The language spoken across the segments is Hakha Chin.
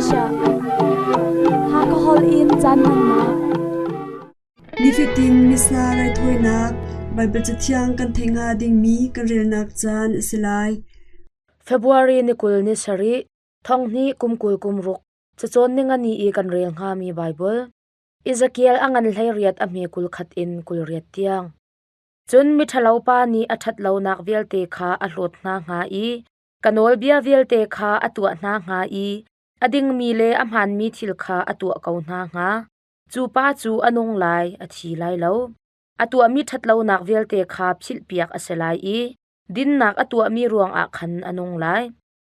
Malaysia. Hakha holh in caan hmannak. Nifatin Missa raithawinak Baibal Cathiang kan theih hnga dingmi kan relnak caan a si lai. February ni 20 ni sarih, thong hnih kum 20 kum ruk, cacawn ningani i kan rel hngami Baibal. Ezekiel a ngan 18 a hme 21 in 28 tiang. Cun miṭhalopa nih a ṭhat lonak vialte kha a hlawt hna hnga i ka nawlbia vialte kha a tuah hna hnga i a dingmi le a hmaanmi thil kha a tuah ko hna hnga. Cu pa cu a nung lai, a thi lai lo. A tuahmi ṭhat lonak vialte kha philhpiak a si lai i dinnak a tuahmi ruangah khan a nung lai.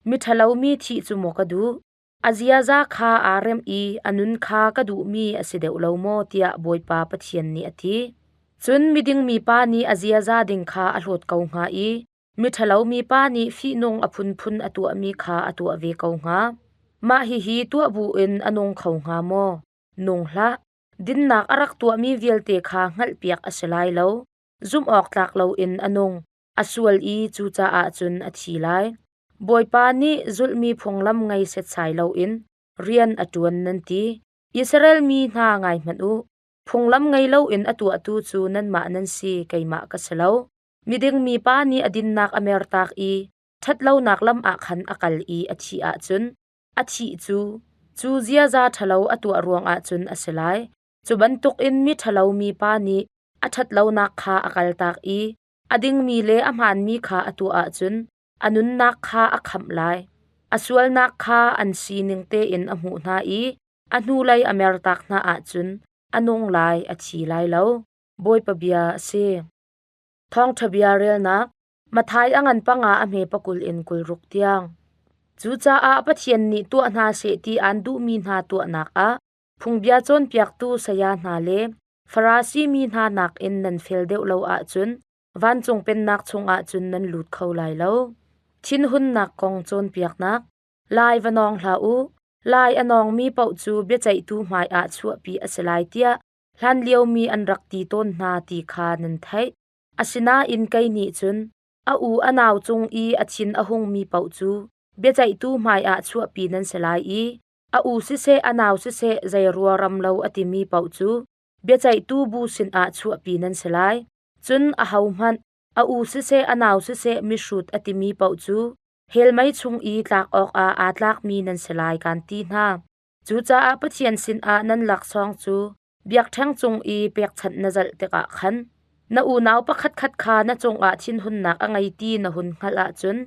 Miṭhalo mi thih cu maw ka duh? A ziaza kha aa remh i a nun kha ka duhmi a si deuh lo maw tiah Bawipa Pathian nih a ti. Cun miding mipa nih a ziaza ding kha a hlawt ko hnga i miṭhalo mipa nih fihnung a phunphun a tuahmi kha a tuah ve ko hnga. Mah hihi tuah buin a nung kho hnga maw? Nung hlah. Dinnak a rak tuahmi vialte kha hngalhpiak a si lai lo. Zumh awk tlak loin a nung. A sual i cucaah cun a thi lai. Bawipa nih zulhmi phunglam ngei setsai loin rian a ṭuan nan ti. Israel mi hna ngai hmanh u. Phunglam ngei loin a tuahtu cu nanmah nan si, keimah ka si lo. Miding mipa nih a dinnak a mertak i ṭhatlonak lam ah khan a kal i a thih ahcun, a thih cu, cu ziaza ṭhalo a tuah ruangah cun a si lai. Cu bantukin miṭhalo mipa nih a ṭhatlonak kha a kaltak i a dingmi le a hmaanmi kha a tuah ahcun a nunnak kha a khamh lai. A sualnak kha an sining tein a hmuh hna i a hnulei a mertak hna ahcun a nung lai, a thi lai lo. Bawipa bia a si. Thawngṭha bia relnak Matthai a ngan panga a hme pakul in 26 tiang. Cucaah Pathian nih tuah hna seh ti aan duhmi hna tuahnak ah phungbia cawnpiaktu saya hna le Farasi mi hna nakin nan fel deuh lo ahcun vancung pennak chungah cun nan lut kho lai lo. Thinhunnak kong cawnpiaknak Lai va nawng hlah u, lai a nawngmi paoh cu biaceihtu hmaiah chuahpi a si lai tiah hlanlio mi an rak ti tawn hna ti kha nan theih. Asinain kei nih cun a u a nau cung i a thin a hungmi paoh cu biaceihtu hmaiah chuahpi nan si lai i a u siseh a nau siseh zei ruaram lo a timi paoh cu biaceihtu bu sinah chuahpi nan si lai. Cun ahohmanh a u siseh a nau siseh mihrut a timi paoh cu hell mei chung i tlak awkah aa tlakmi nan si lai kaan ti hna. Cucaah Pathian sinah nan laksawng cu biakṭheng cung i pekchanh na zalh tikah khan na unau pakhatkhat kha na cungah thinhunnak a ngei ti na hun hngalh ahcun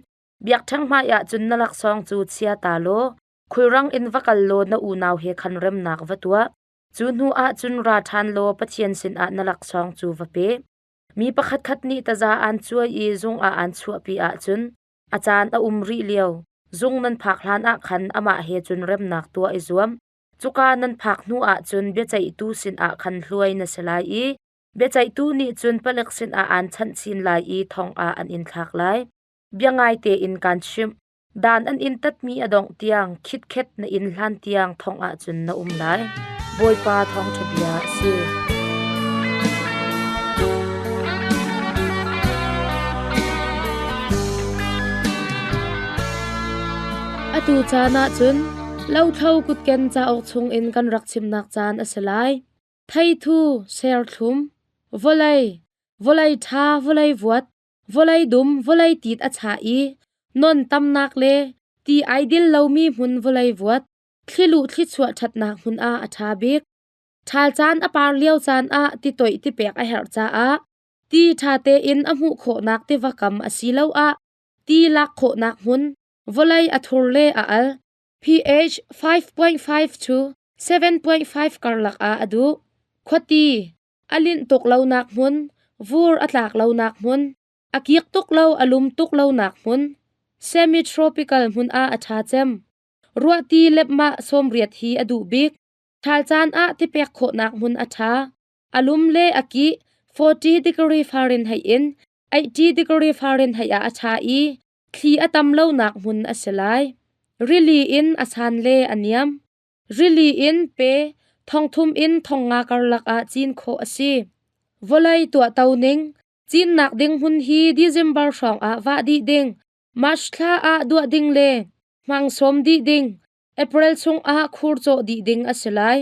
biakṭheng hmaiah cun na laksawng cu chia ta law khulrang in va kal law na unau he khan remnak va tuah. Cu hnu ah cun ra ṭhan law Pathian sinah na laksawng cu va pe. Mi pakhatkhat nih taza aan cuai i zung ah aan chuahpi ahcun a caan a um rih lio zung nan phak hlan ah khan amah he cun remnak tuah i zuam. Cuka nan phak hnu ah cun biaceihtu sinah khan hluai na si lai i biaceihtu nih cun palek sinah aan chanh chin lai i thong ah an in thlak lai. Bia ngai tein kaan chimh. Dan an in tatmi a dongh tiang khitkhet na inn hlan tiang thong ah cun na um lai. Bawipa thawngṭha bia a si. Atu caan ah cun lothlo kutken cauk chungin kan rak chimnak caan a si lai. Theithu, serthlum, vawlei, vawlei ṭha, vawlei vuat, Vawlei dum vawlei tit a chah i non tamnak le ti ai dil lomi hmun vawlei vuat, thliluh thlichuah ṭhatnak hmun ah a ṭha bik. Ṭhal caan a par lio caan ah titoih tipek a herh caah ti ṭha tein a hmuh khawhnak tiva kam asiloah ti lak khawhnak hmun, vawlei a thur le a al, pH 5.5 to 7.5 karlak ah a duh. Khuati, A linh tuk lonak hmun, vur a tlak lonak hmun, a kik tuk lo a lum tuk lonak hmun, semi-tropical hmun ah a ṭha cem. Ruahti lepmah 80 hi a duh bik. Ṭhal caan ah tipek khawhnak hmun a ṭha. A lum le a kih 40 degree Fahrenheit in 80 degree Fahrenheit ah a ṭha i thli a tam lonak hmun a si lai. Rili in a san le a niam. Rili in pe 3,000 in 5,000 karlak ah cin khawh a si. Vawlei tuahto ning, cinnak ding hmun hi December hrawng ah vah dih ding, March thla ah duah ding le hmang sawm dih ding, April chungah khur cawh dih ding a si lai.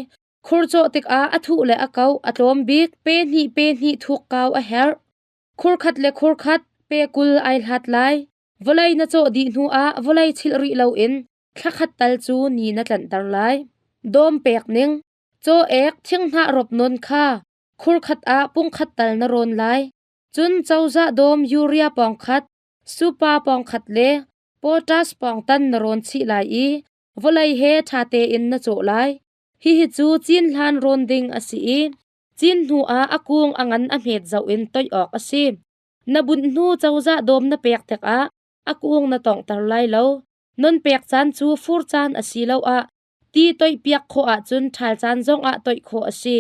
Khur cawh tikah a thuh le a kauh a tlawm bik pe hnih pe hnih thuk kau a herh. Khur khat le khur khat pe 20 ai hlat lai. Vawlei na cawh dih hnuah vawlei chilh rih loin thla khat tal cu ni na tlanhter lai. Dawm pek ning. Caw ek thinghnah rop nawn kha khur khat ah pung khat tal na rawn lai. Cun cozah dawm urea pawng khat, supa pawng khat le potash pawng tan na rawn chih lai i vawlei he ṭha tein na cawh lai. Hihi cu cin hlan rawn ding a si i cin hnu ah a kung a ngan a hmet zoh in toih awk a si. Na bunh hnu cozah dawm na pek tikah a kung na tonghter lai lo. Non pek caan cu fur caan asiloah ti toihpiak khawh ahcun ṭhal caan zongah toih khawh a si.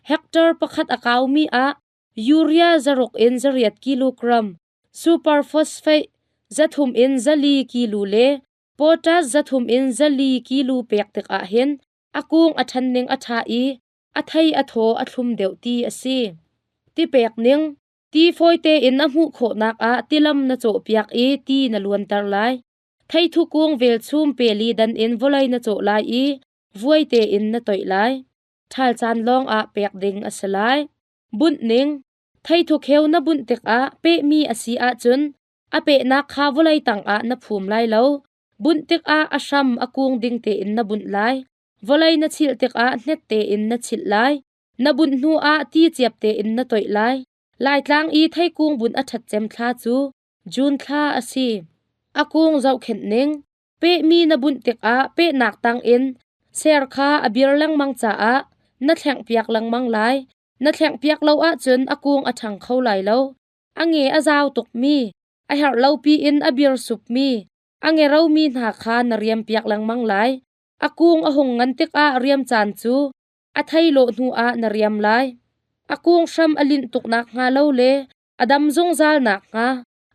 Hectare pakhat a kaumi ah urea 600 in 800 kilogram, superphosphate 300 in 400 kilo le potash 300 in 400 kilo pek tikah hin a kung a ṭhan ning a ṭha i a thei a thaw a thlum deuh ti a si. Ti pek ning Ti fawi tein a hmuh khawhnak ah tilam na cawhpiak i ti na luanter lai. Theithu kung velchum peli dan in vawlei na cawh lai i vuai tein na toih lai. Ṭhal caan lawng ah pek ding a si lai. Bunh ning Theithu kheu na bunh tikah pehmi a si ahcun a pehnak kha vawlei tangah na phum lai lo. Bunh tikah a hram a kung ding tein na bunh lai. Vawlei na chilh tikah hnet tein na chilh lai. Na bunh hnu ah ti ciap tein na toih lai. Laitlang i theikung bunh a ṭhat cem thla cu June thla a si. A kung zohkhenh ning Pehmi na bunh tikah pehnak tangin ser kha a bir lengmang caah na thlengpiak lengmang lai. Na thlengpiak lo ahcun a kung a ṭhang kho lai lo. A nge a zau tukmi, a herh lo piin a bir supmi, a nge romi hna kha na riampiak lengmang lai. A kung a hung ngan tikah riam caan cu a thei lawh hnu ah na riam lai. A kung hram a linh tuk nakhnga lo le a dam zungzal nakhnga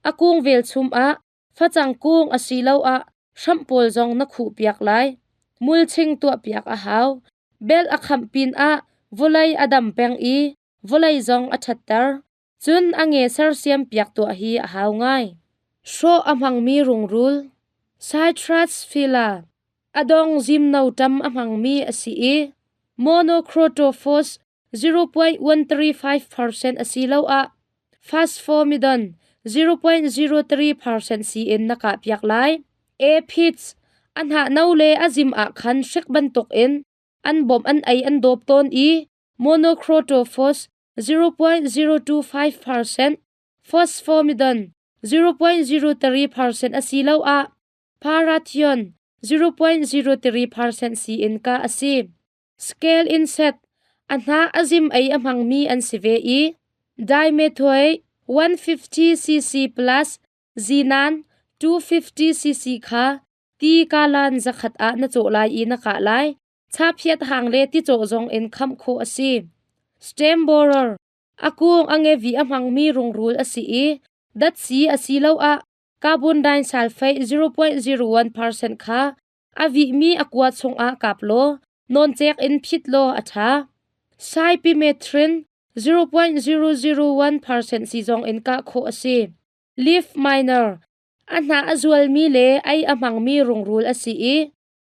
a kung velchum ah facang kung asiloah hramh pawl zong na khuhpiak lai. Mulching tuahpiak a hau. Bel a khamh pinah vawlei a dam peng i vawlei zong a ṭhatter. Cun a nge sersiampiak tuah hi a hau ngai. Hrawh a hmangmi rungrul Citrus phylla a dong zimno ṭam a hmangmi a si i monocrotophos 0.135% asiloah phosphomidon 0.03% sii in na kahpiak lai. Aphids a hnah no le a zim ah khan hrik bantukin an bawmh an ei an dawp tawn i monocrotophos 0.025%, phosphomidon 0.03% asiloah parathion 0.03% sii in kah a si. Scale insect a hnah a zim ei a hmangmi an si ve i dimethoate 150 cc plus zinan 250 cc kha ti kalan zakhat ah na cawh lai i na kah lai. Chaphiat hang le ticawh zong in khamh khawh a si. Stem borer a kung a ngevi a hmangmi rungrul a si i datsi asiloah carbon disulfate 0.01% kha a vihmi a kua chungah kap law nawncek in phit law a ṭha. Cypermethrin 0.001% si zong in kah khawh a si. Leaf miner a hnah a zualmi le ei a hmangmi rungrul a si i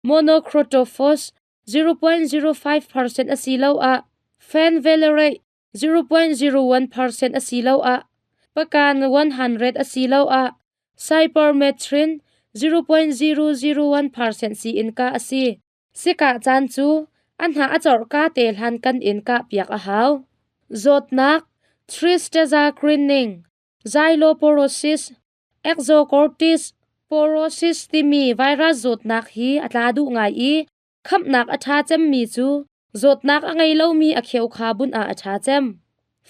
monocrotophos 0.05% asiloah fenvalerate 0.01% asiloah pakan 100 asiloah cypermethrin 0.001% si in kah a si. Sikah caan cu a hnah a corhka te hlan kan in kahpiak a hau. Zawtnak Tristeza greening, Xyloporosis, Exocortis porosis timi virus zawtnak hi a tla duh ngai i khamhnak a ṭha cemmi cu zawtnak a ngei lomi a kheu kha bunh ah a ṭha cem.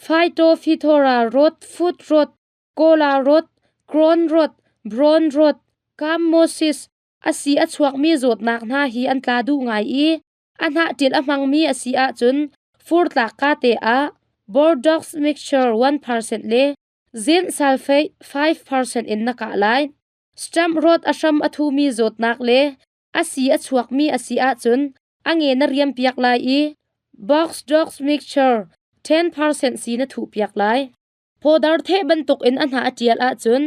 Phytophthora rot, foot rot, cola rot, crown rot, brown rot, gummosis a si a chuakmi zawtnak hna hi an tla duh ngai i a hnah ṭil a hmangmi a si ahcun fur tlak ka te ah Bordeaux mixture 1% le Zinc sulfate 5% in na kah lai. Stamp rot a hram a thumi zawtnak le a si a chuakmi a si ahcun a nge na riampiak lai i box dogs mixture 10% si na thuhpiak lai. Powder theh bantukin a hnah a ṭial ahcun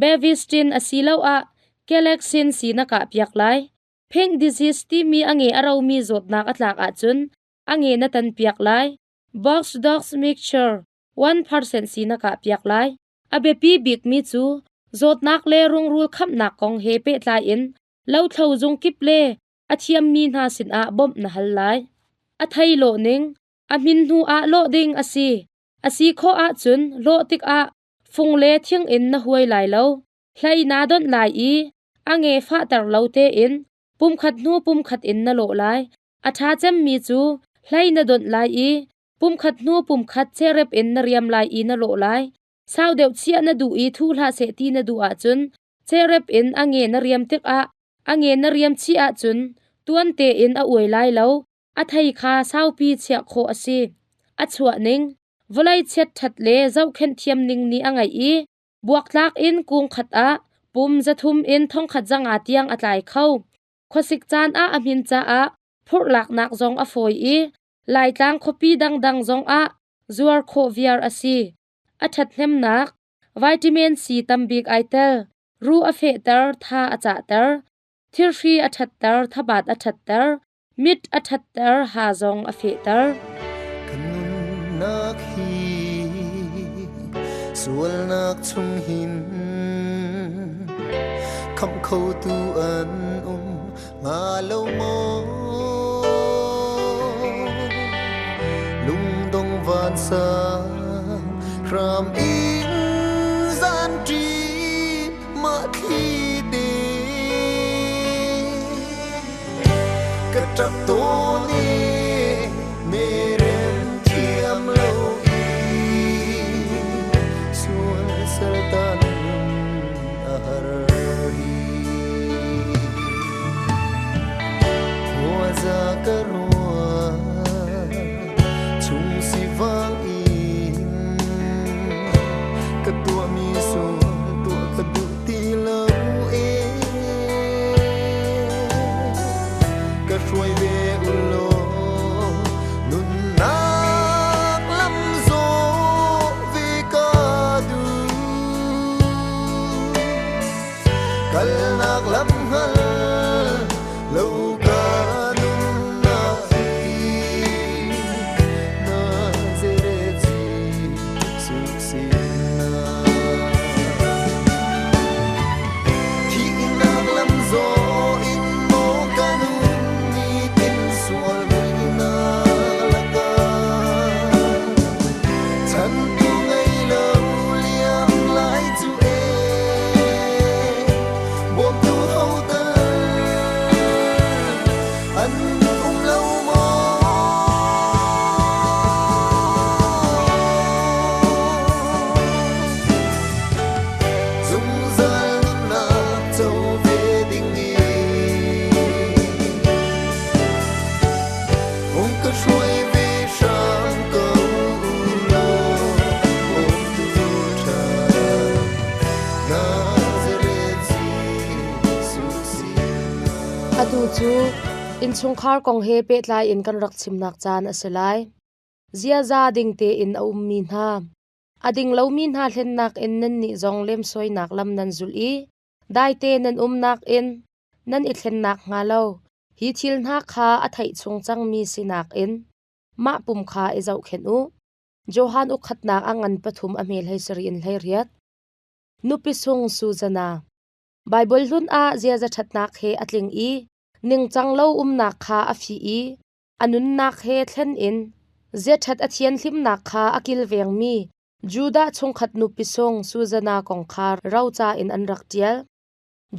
Bavistin asiloah Galaxin si na kahpiak lai. Pink disease timi a nge a romi zawtnak a tlak ahcun a nge na tan piak lai. Box Dogs Mixture 1% si na kah piak lai. A biapi bikmi cu zawtnak le rungrul khamnak kong he pehtlai in lothlo zung kip le a thiammi hna sinah bawmh na hal lai. A thei lawh ning, a hmin hnu ah lawh ding a si. A si khawh ahcun lawh tikah fung le thing in na huai lai lo. Hlei naa donh lai i a nge fahter lo tein pumkhat hnu pumkhat in na lawh lai. A ṭha cemmi cu hlei na donh lai i pumkhat hnu pumkhat cherep in na riam lai i na lawh lai. Sau deuh chiah na duh i thu hlah seh ti na duh ahcun cherep in a nge na riam tikah a nge na riam chih ahcun tuan tein a uai lai lo. A thei kha saupi chiah khawh a si. A chuah ning, vawlei chiatṭhat le zohkhenh thiam ning nih a ngeih i buaktlak in kung khat ah pum 300 in 1500 tiang a tlai kho. Khuasik caan ah a hmin caah phurhlaknak zong a fawi i Laitlang khuapi dangdang zong ah zuar khawh viar a si. A ṭhathnemnak, vitamin C tambik ai tel, ruh a fehter, tha a cahter, thirhri a ṭhatter, thabat a ṭhatter, mit a ṭhatter, ha zong a fehter. Ka nunnak hi sualnak chung hin khamh khotu an um hnga lo maw? Lungdong vansang hram in zan ṭi mah thli te ka ṭap tawn i merem thiam lo in sual saltan a har hi Khuaza ka ruah chung sivang in ka tuahmi sual tuah ka duh ti lo e ka hruai ve u law nunnak lam zawh ve ka duh kalnak lam hngal lo ka nunnak hi Nazareth Jesuh sinah Thihnak lam zawh in maw ka nun nitin sual muihnak lakah Chantu ngei lo liam lai cu e bawmtu ho tal an um lo maw? Zungzal nunnak co ve ding in hung ka hruai ve hram ko law bawmtu ṭha Nazareth Jesuh sinah. Atu cu innchungkhar kong he pehtlai in kan rak chimnak caan a si lai. Ziaza ding tein a ummi hna, a ding lomi hna hlennak in nannih zong lemsoinak lam nan zulh i daite nan umnak in nan i thlennak hnga lo, hi thil hna kha a theih chung cangmi sinak in mah pum kha i zohkhenh u. Johan ukhatnak a ngan pathum a hmel hei sarih in 18. Nupi sung Susanna. Baibal hlun ah ziaza ṭhatnak he a tling i ningcang lo umnak kha a fih i a nunnak he thlen in ziaṭhat a thianhlimnak kha a kilvengmi Judah chungkhat nupi sung Susanna kong kha roca in an rak ṭial.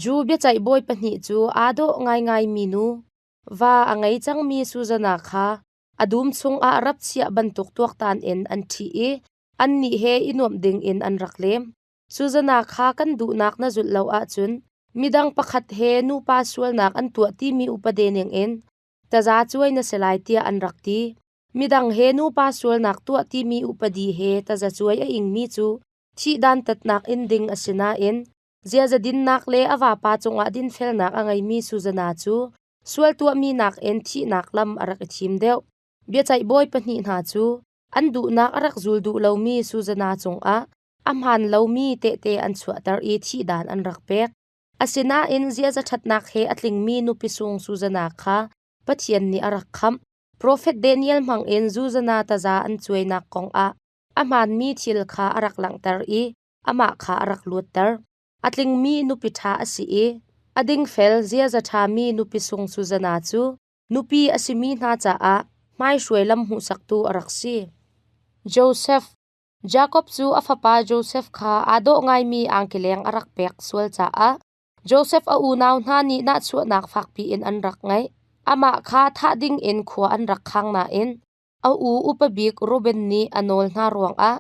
Jew biaceih bawi pahnih cu aa dawh ngaingaimi nu, va a ngei cangmi Susanna kha a dum chungah rap chiah bantuk tuaktan in an ṭhih i annih he i nuamh dingin an rak lem. Susanna kha kan duhnak na zulh lo ahcun midang pakhat he nupa sualnak an tuah timi upade ningin taza cuai na si lai tiah an rak ti. Midang he nupa sualnak tuah timi upadi he taza cuai a ingmi cu thih dantatnak in ding a si nain ziaza dinnak le a vapa cungah dinfelnak a ngeimi Susanna cu sual tuahmi nakin thihnak lam a rak i thim deuh. Biaceih bawi pahnih hna cu an duhnak a rak zul duh lomi Susanna cungah a hmaan lomi tehte an chuahter i thihdan an rak pek. Asinain ziaza ṭhatnak he a tlingmi nupi sung Susanna kha Pathian nih a rak khamh. Profet Daniel hmangin Susanna taza an cuainak kongah a hmaanmi thil kha a rak langhter i amah kha a rak luatter. A tlingmi nupi ṭha a si i a dingfel ziaza ṭhami nupi sung Susanna cu nupi a simi hna caah hmaihruai lam hmuhsaktu a rak si. Joseph Jakob cu a fapa Joseph kha aa dawh ngaimi angkileng a rak pek sual caah Joseph a unau hna nih nahchuahnak fakpi in an rak ngeih. Amah kha thah ding in khua an rak khang nain a u upa bik Reuben nih a nawl hna ruangah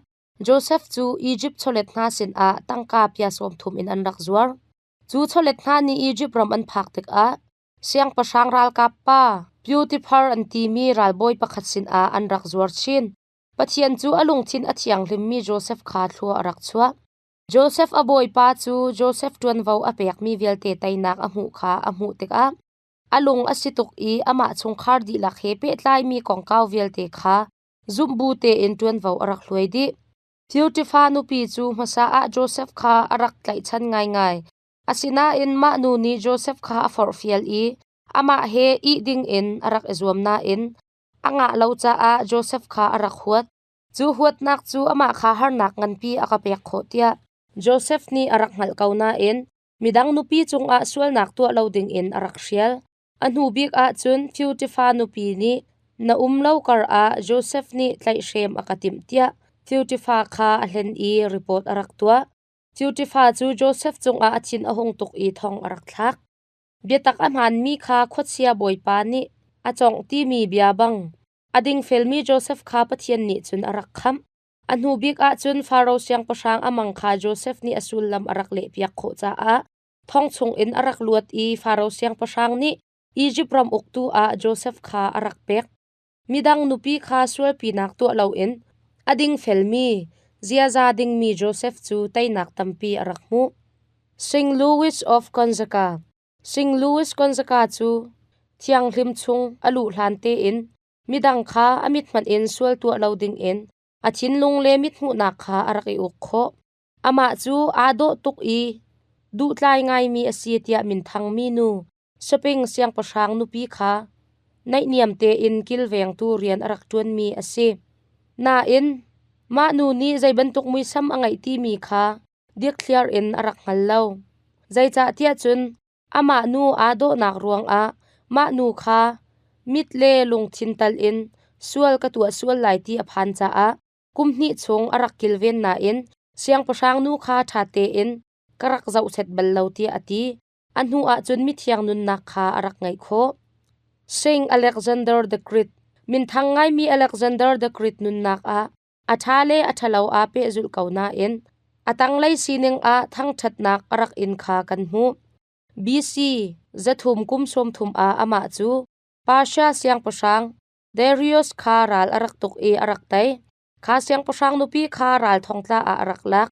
Joseph cu Izipt chawlet hna sinah tangka pia sawm thum in an rak zuar. Cu chawlet hna nih Izipt ram an phak tikah siangpahrang ralkap pa Potiphar an timi ralbawi pakhat sinah an rak zuar chin. Pathian cu a lungthin a thianghlimmi Joseph kha thlua a rak chuah. Joseph a bawipa cu Joseph ṭuanvo a pekmi vialte teinak a hmuh kha a hmuh tikah a lung a si tuk i amah chungkhar dihlak he pehtlaimi kongkau vialte kha zumhbu tein ṭuanvo a rak hluai dih. Potiphar nupi cu hmasa ah Joseph kha a rak tlaihchan ngaingai. Asinain mah nu nih Joseph kha a forhfial i amah he ih dingin a rak i zuam nain a ngah lo caah Joseph kha a rak huat. Cu huatnak cu amah kha harnak nganpi a ka pek khawh tiah Joseph nih a rak hngalh ko nain midang nupi cungah sualnak tuah lo dingin a rak hrial. A hnu bik ah cun Potiphar nupi nih na um lo karah Joseph nih tlaihhrem a ka timh tiah Potiphar kha a hlen i report a rak tuah. Potiphar cu Joseph cungah a thin a hung tuk i thong a rak thlak. Biatak a hmaanmi kha khuachia bawipa nih a cawngh timi bia bang a dingfelmi Joseph kha Pathian nih cun a rak khamh. A hnu bik ah cun Faro siangpahrang a mang kha Joseph nih a sullam a rak lehpiak khawh caah thong chungin a rak luat i Faro siangpahrang nih Izipt ram uktu ah Joseph kha a rak pek. Midang nupi kha sualpinak tuah loin a dingfelmi, ziaza dingmi Joseph cu teinak tampi a rak hmuh. St. Louis of Gonzaga St. Louis Gonzaga cu thianghlim chung a luh hlan tein midang kha a mit hmanh in sual tuah lo dingin a thinlung le mithmuhnak kha a rak i uk khawh. Amah cu aa dawh tuk i duhtlai ngaimi a si tiah minthangmi nu Spain siangpahrang nupi kha naihniam tein kilvengtu rian a rak ṭuanmi a si. Nain, mah nu nih zei bantuk muisam a ngeih timi kha dikthliar in a rak hngal lo. Zeicahtiah cun amah nu aa dawhnak ruangah mah nu kha mit le lungthin tal in sual ka tuah sual lai ti a phan caah kum hnih chung a rak kilven nain siangpahrang nu kha ṭha tein ka rak zohset bal lo tiah a ti. A hnu ah cun mithiang nunnak kha a rak ngeih khawh. Saint Alexander the Great Minthang ngaimi Alexander the Great nunnak ah a ṭha le a ṭhalo aa pehzulh ko nain a tanglei sining ah thangṭhatnak a rak in kha kan hmuh. BC 300 kum 30 ah amah cu Persia siangpahrang Darius kha ral a rak tuk i a rak tei. Kha siangpahrang nupi kha ral thongtla ah a rak lak.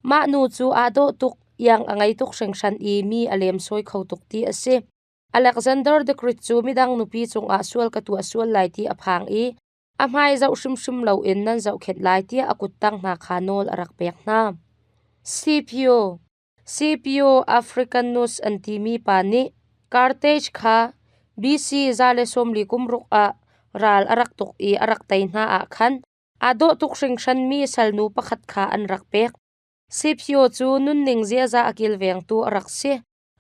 Mah nu cu aa dawh tuk, iang a ngei tuk hringhran i mi a lemsawi kho tuk ti a si. Alexander the Great cu midang nupi cungah sual ka tuah sual lai ti a phang i a hmai zoh hrimhrim loin nan zohkhenh lai tiah a kuttang hna kha nawl a rak pek hna. Scipio Scipio Africanus an timi pa nih Carthage kha BC 140 kum ruk ah ral a rak tuk i a rak tei hna ah khan Aa dawh tuk hringhranmi salnu pakhat kha an rak pek. Scipio cu nunning ziaza a kilvengtu a rak si.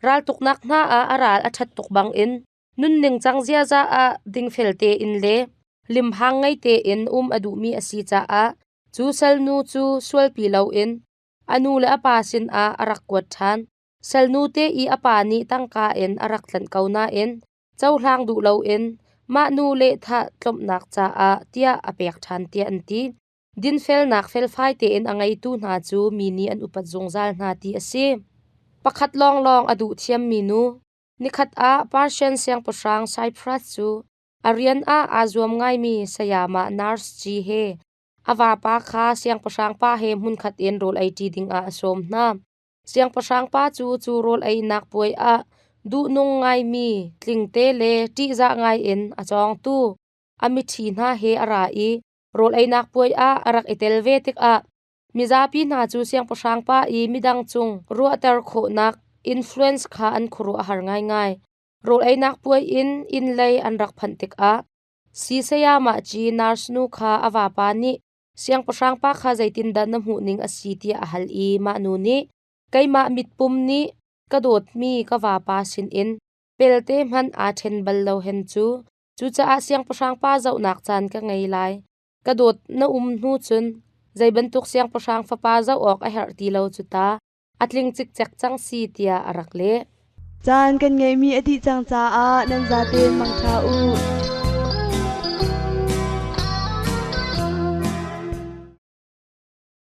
Raltuknak hna ah a ral a ṭhat tuk bangin nunning cang ziaza ah dingfel tein le limhang ngei tein um a duhmi a si caah cu salnu cu sualpi loin a nu le a pa sinah a rak kuat ṭhan. Salnu te i a pa nih tangka in a rak tlanh ko nain cohlang duh loin mah nu lehthah tlawmhnak caah tiah a pek ṭhan tiah an ti. Dinfelnak felfai tein a ngeitu hna cu mi nih an upat zungzal hna ti a si. Pakhat lawnglawng a duh thiammi nu. Nikhat ah Persian siangpahrang Cyprus cu a rian ah aa zuam ngaimi sayamah nurse Ci he a vapa kha siangpahrang pa he hmunkhat in rawl eiṭi dingah a sawm hna. Siangpahrang pa cu cu rawl einak puai ah duhnung ngaimi tlingte le ṭihzah ngaiin a cawngtu a miṭhi hna he a ra i rawl einak puai ah a rak i tel ve tikah mizapi hna cu siangpahrang pa i midang cung ruahter khawhnak Influence kha an khuaruah a har ngaingai. Rawl einak puai in inn lei an rak phanh tikah si sayamah ci nurse nu kha a vapa nih siangpahrang pa kha zeitindah na hmuh ning a si tiah a hal i mah nu nih keimah mitpum nih ka dawtmi ka vapa sinin pelte hmanh aa ṭhen bal lo hen cu. Cucaah siangpahrang pa zohnak caan ka ngei lai. Ka dawt na um hnu cun zei bantuk siangpahrang fapa zoh awk a herh ti lo cu ta. A tling cikcek cang si tiah a rak leh. Caan kan ngeihmi a dih cang caah nan zaten mangṭha u.